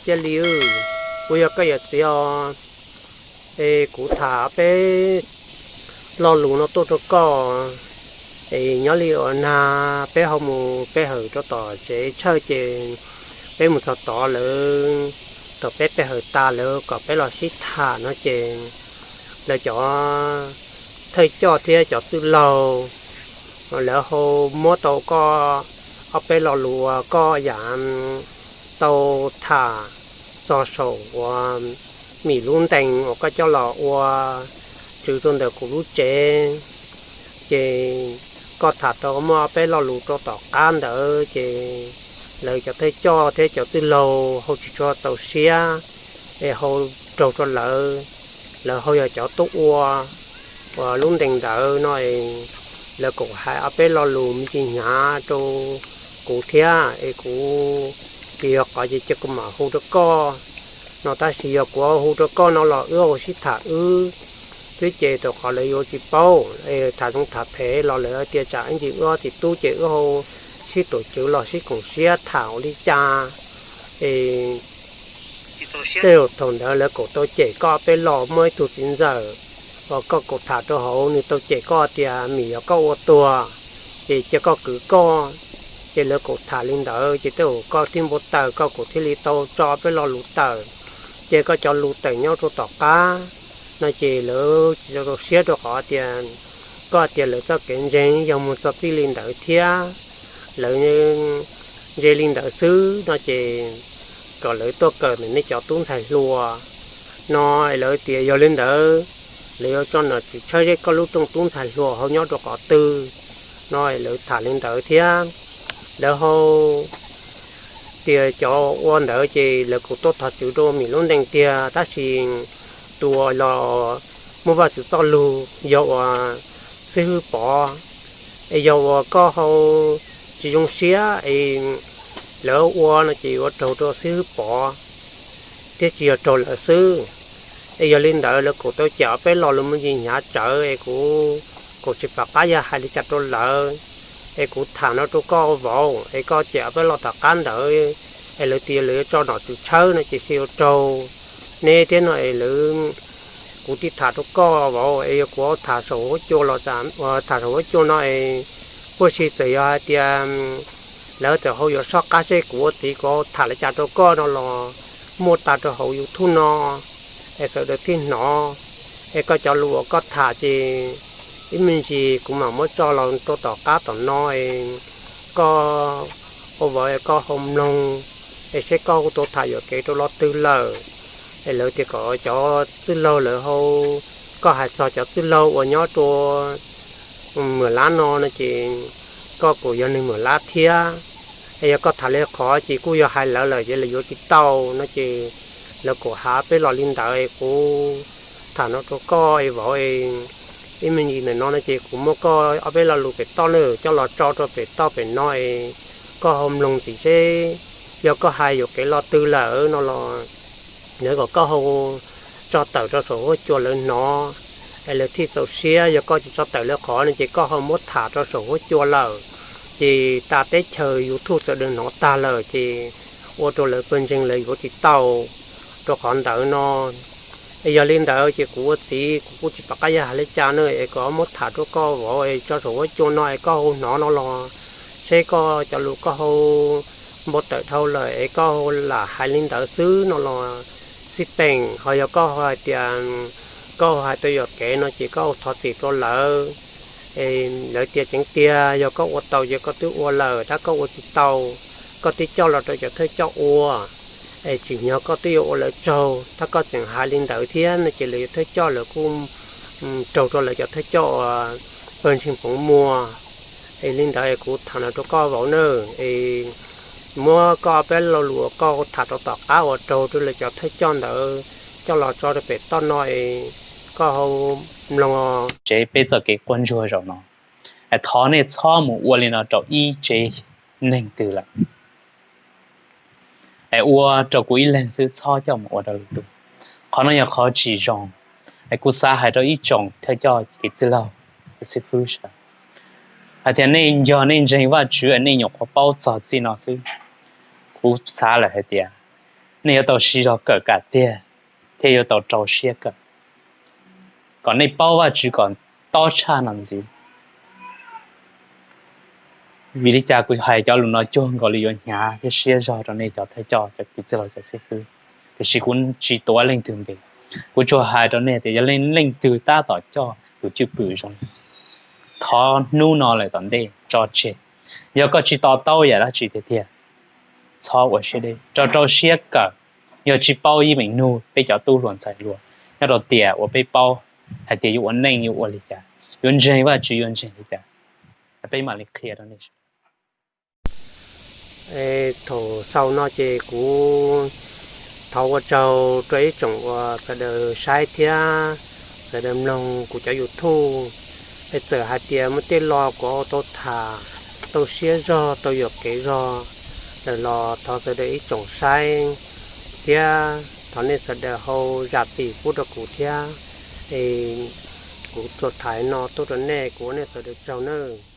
Cia li, kuv yog koj yawm txiv os, es kuv tham peb lo lus no tuaj rau koj, es nyob li ua nag peb ho mus pe hawm rau tom tsev tshawj ces peb mus txog tod lawv, thaum peb pe hawm tas lawv kom peb los sib tham no ces lawv cov thawj coj thiab cov txwj laug lawv ho muab tau koj ob peb lo lus uas koj yam tau tham txog saum uas Mim lub ntees uas koj coj los ua tswv rau ntawm kuv lub tsev, ces koj tham tau muaj ob peb lo lus rau tom qab ntawd ces lawv cov thawj coj thiab cov txwj laug ho tsis tshua txaus siab, es ho raug rau lawv, lawv ho yog cov tuaj ua uas lub ntees ntawd no, lawv kom hais ob peb lo lus me ntsis hnyav rau kuv thiab es kuv, ces yog qhov ces cia kuv mam hu rau koj no, tab sis yog kuv hu rau koj no los wb ua sib tham wb twb ces rau qhov lawv yuav tsis paub, tham zoo tham phem los lawv tias tsam ib ntsis wb ob txiv tub ces wb hu sib tuam cwv los sib koom siab tham ua li cas. Es tej zaum thaum ntawd lawv kom tau cem koj peb los muaj ib tug txiv ntxawm uas koj kom tham rau hauv nws tau cem koj tias Mim yog koj ua tuag, ces cia koj kwv koj. Ces lawv kom tham li ntawd ces tej zaum koj thiaj npau taws koj kom thiaj li tau tso peb lo lus tawm. Ces koj cov lus tawm nyob rau tom qab no ces lawv tsis txaus siab rau qhov tias koj tias lawv txoj kev ntseeg yog mus txog txij li ntawd thiab, lawv ntse li ntawd xwb no ces kom lawv tuaj kawm ntawm nej cov tub ntxhais hluas no, lawv tias yog li ntawd lawv yuav tso nom tswv tshawb seb koj lub rooj tub ntxhais hluas ho nyob rau qhov twg no, lawv tham li ntawd thiab. Lawv ho tias cov ua ntawd ces lawv kuj tuaj thov tswv rau Mim lub ntees tiag, tab sis tus uas los muaj Vajtswv txoj lus yog uas xib hwb Pov, es yog uas koj ho tsis zoo siab es lawv ua no ces yuav raug rau xib hwb Pov thiab tsis yog raug lawv xwb. Es yog li ntawd lawv kuj tau cem ob peb lo lus me ntsis hnyav tsawv es kuv, kuv tsis pom qab yuav hais li cas rau lawv. Es kuv tham no rau koj vauv, es koj cem ob peb lo tom qab ntawd, es lawv tias lawv yuav tso nom tswv tshawb no ces xij yuav raug neb thiab no es lawv, kuv thiaj tham rau koj vauv, es yog kuv tham saum huab cua los, tham saum huab cua no es puag si txawm yog hais tias lawv txawm ho yuav soj qab seb kuv ua txiv kuv tham li cas rau koj no los muaj tag rau hauv YouTube no es sawv daws thiaj hnov. Es koj cov lus uas koj tham ces ib me ntsis kuv mam muab tso los rau tom qab tom no es koj ua vauv es koj ho mloog es seb koj tau tham yuam kev rau lo twg lawm. Es lawv tias kom cov txwj laug lawv ho, koj hais txog cov txwj laug uas nyob rau Mws Lab no no ces koj kuj yog neeg Mws Lab thiab. Es yog koj tham li qhov ces kuj yog hais lawv lawm ces lawv yuav tsis tau no ces lawv kuj hais peb los li ntawd es kuv tham no rau koj es vauv, ib me ntsis ntawm no no ces kuv muab koj ob peb lo lus pem toj na coj los tso rau pem toj pem no es koj ho mloog ntxiv seb yog koj hais yuam kev lo twg lawm no los lawv kom koj ho tso tawm rau saum huab cua lawv hnov es lawv thiaj txaus siab. Yog koj tsis tso tawm li qhov no ces koj ho muab tham rau saum huab cua lawm ces tas teb chaws YouTube txawm hnov tag lawm ces ua rau lawv pawg ntseeg lawv yuav tsis tau rau qhov ntawd no. Es yog li ntawd ces kuv ua txiv kuv kuj tsis pom qab yuav hais li cas na es kom muab tham rau koj vauv es tso saum huab cua no es koj ho hnov no los seb koj cov lus koj ho npau taws dhau lawm es koj ho lam hais li ntawd xwb no los xij peem. Ho yog koj ho hais tias koj ho hais tau yuam kev no ces koj ho thov txim rau lawv. Es lawv tias tseeb tiag yog koj ua tau ces koj twb ua lawm, tab koj ua tsis tau koj twb coj los rau cov thawj coj ua es tsim nyog koj twb yuav ua lawv tsaug. Tab koj tseem hais li ntawd thiab no ces lawv cov thawj coj lawv kuj raug rau lawv cov thawj coj uas pawg ntseeg Poov Muas. Es li ntawd es kuv tham no rau koj vauv na, es muab koj peb lo lus uas koj tham rau tom qab uas raug rau lawv cov thawj coj ntawd coj los tso rau pem toj no es koj ho mloog tsev peb txoj kev quaj ntsuag zaum no. Thov nej txhob mus ua li no rau ib tsev neeg twg lawm. Es ua rau kuv ib leeg xwb, txhob coj mus ua rau lwm tus. Qhov no yog qhov tsis zoo. Es kuv xav hais rau ib tsoom thawj coj kev txwj laug, xib fwb sawv daws hais tias nej yog nej ntseeg Vajtswv nej nyuam qhuav paub txog txij no xwb. Kuv xav lawm hais tias nej yuav tau siv zog kawm kom tiag thiab yuav tau rau siab kawm kom nej paub Vajtswv kom tob tshaj no ntxiv. Vim li cas kuv hais cov lus no cuag nkaus li yuav hnyav thiab siab zog rau nej cov thawj coj, cov kwv tij laug, cov xib hwb, tiam sis kuv tsis tuav leej twg npe. Kuv tsuas hais rau nej tias yog leej, leej twg tab tom coj tus cwj pwm zoo, thov hnub no lawm tom ntej tso tseg. Yog koj tsis to taub yam dab tsi tiag tiag, txhob ua siab deb, rau rau siab kawm. Yog tsis paub, yeej meem nug peb cov tub hluas ntxhais hluas nyob rau tiam uas peb paub hais tias yuav ua neej yuav ua li cas, yuav ntseeg Vajtswv yuav ntseeg li cas, peb mam li qhia rau nej. Thaum xaus no ces kuv thov ua tsaug rau ib tsoom uas sawv daws saib thiab sawv daws mloog kuv cov YouTube. Es txawm hais tias muaj tej lo kuv tau tham tau siab zog tau yuam kev zog lawm los thov sawv daws ib tsoom saib thiab thov nej sawv daws ho zam txim pub rau kuv thiab. Es kuv tsuas tham no tuaj rau nej, kuv ua nej sawv daws tsaug nawb.